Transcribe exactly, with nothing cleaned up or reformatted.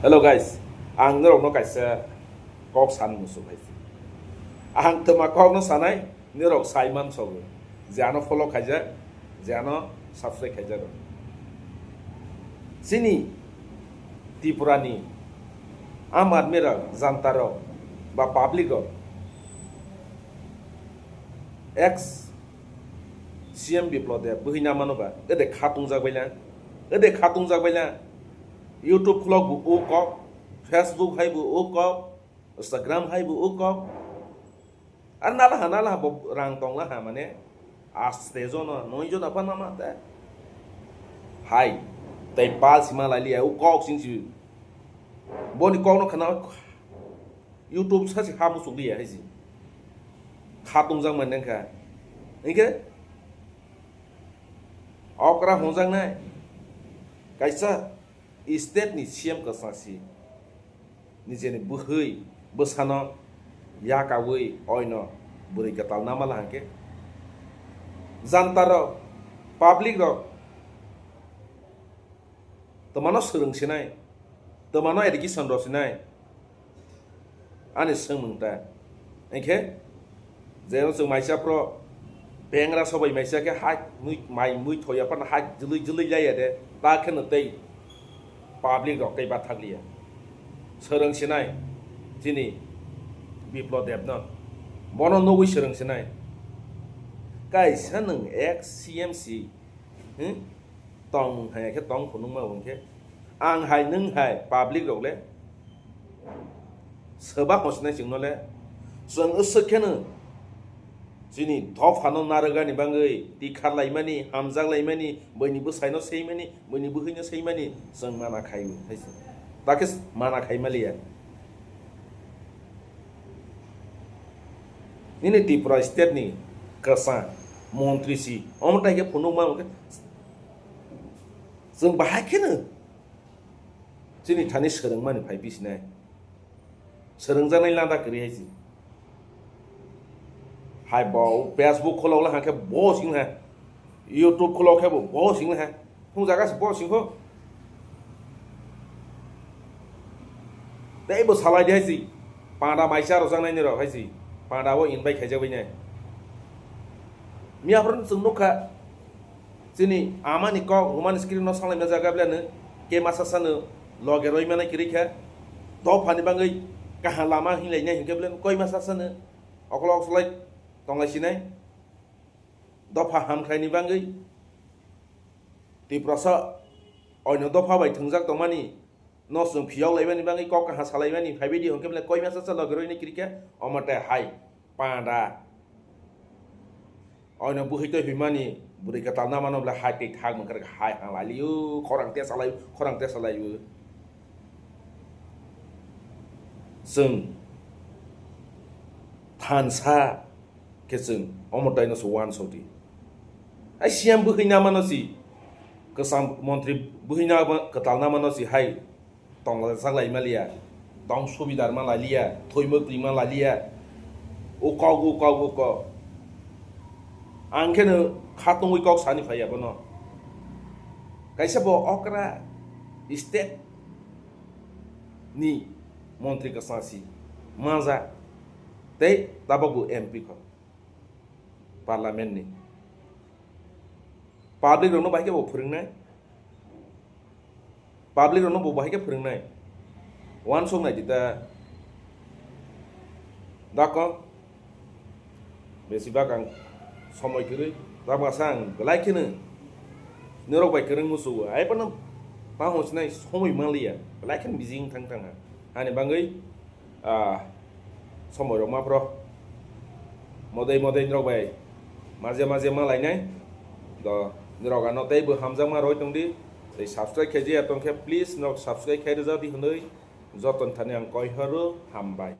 Hello guys, ang norokno kaisa kok san muchung hai. Ang twma kokno sanai, norok sai mansogo. Je ano follow khaijak, je ano subscribe khaijak. Chini Tripura ni Aam Aadmi rok, Janta rok ba public rok ex C M Biplab Deb bwhwi na mano ba, ede kha tungjak bai lang, ede kha tungjak bai lang. YouTube khulok bo o kok, Facebook hai bo o kok, Instagram hai bo o kok. Ar nalaha, nalaha bo rang tong laha mane, aste jono, noi jono phano ma te. Hai, tei pal sima lai liya, o kok sing si. Boni kokno khana YouTube sa si ha muchung liya hai si. Kha tungjak man nang kha. Hingke okra hongjak nai. Kaisa state ni C M kwchang si. Nijeni bwhwi bwsano yakaui oino bwrwi kwtal nama la hangke. Janta rok, public rok twmano swrwng sinai, twmano education rw sinai, ani swngmung ta. Hingke, je chwng maisa pro bengra sobai maisa khe hai mui, mai mui thoya pan hai jwlwi jwlwi laiya de, ta kheno tei public rok tei bathak liya. Swrwng sinai chini Biplab Debno. Bono nugwi swrwng sinai. Kaisa nwng ex C M si, hmm? Tongmung hai khe tong phunukma hwn khe. Ang hai nwng hai public rok le. Soba hosnai chwngno le. Chwng uswk kheno chini dophano narwgani bagwi tikha laimani, hamjak laimani, buini bwsaino seimani, buini bwhwino seimani chwng mana khai o hai se. Takhe mana khai maliya. Nini Tripura state ni kwchang montri si omo tai khe phunukma hwn khe chwng bahai kheno chini thani swrwngmani phai bisinai. Swrwngjaknai lada kwrwi hai se. Hai bo Facebook khulok la hangkhe bo sing ha. YouTube khulok khe bo bo sing ha. Thung jaga se bo sing ho. Tei bo salai di hai se. Panda maisa rojak nai ni rok hai se. Panda bo invite khaijak bai nai. Miya phuru chwng nukha. Chini amani kok, humani screen no sanglaima jaga beleno, kema sasano loge roimani kwrwi kha. Dophani bagwi kaham lama hinlainai hinkhe beleno koima sasano okolog okolai tonglai sinai. Dopha hamkhlaini bagwi Tiprasa oino dopha bai thwngjak tongmani. No chwng phiyok laimani bagwi kok kaha salaimani phaibaidi hwnkhe belai koima cha cha logi roini kirikhe omo tei hai panda. Oino bwhwi twi himani bwrwi kwtal namano belai hai tei thak mangkha hai ha lailio khorang te salai khorang te salai o. Chwng thansa khe chwng omo taino se uansukdi. Hai C M bwkhwi namano si, kwcham montri bwkhwi nama kwtal namano si hai tonglaijak lai maliya, tong subidar ma laliya, thwi mwktwi ma laliya, o kok, o kok, o kok. Ang kheno kha tongwi kok sani phaiya bono. Kaisa bo okra state ni montri kwchang si manja tei tabok bo M P kho. Parliament ni. Public rokno bahai khe bo phwrwngnai. Public rokno bo bahai khe phwrwngnai. Uansuk nai di ta. Dako. Besi bak ang somoi kwrwi. Tabuk asa ang belai kheno norok bai kwrwng musugo. Ai phano tamo sinai somoi manliya. Belai kheno busy wng thang thang ha. Hani bagwi ah, somoi rok ma phro modai modai norok bai majia majia ma lainai. Do norok ano tei bo hamjakma roi tongdi. Tei subscribe khaijaya tongkhe please norok subscribe khai rwjak di hwnwi joto ni thani ang koi horo hambai.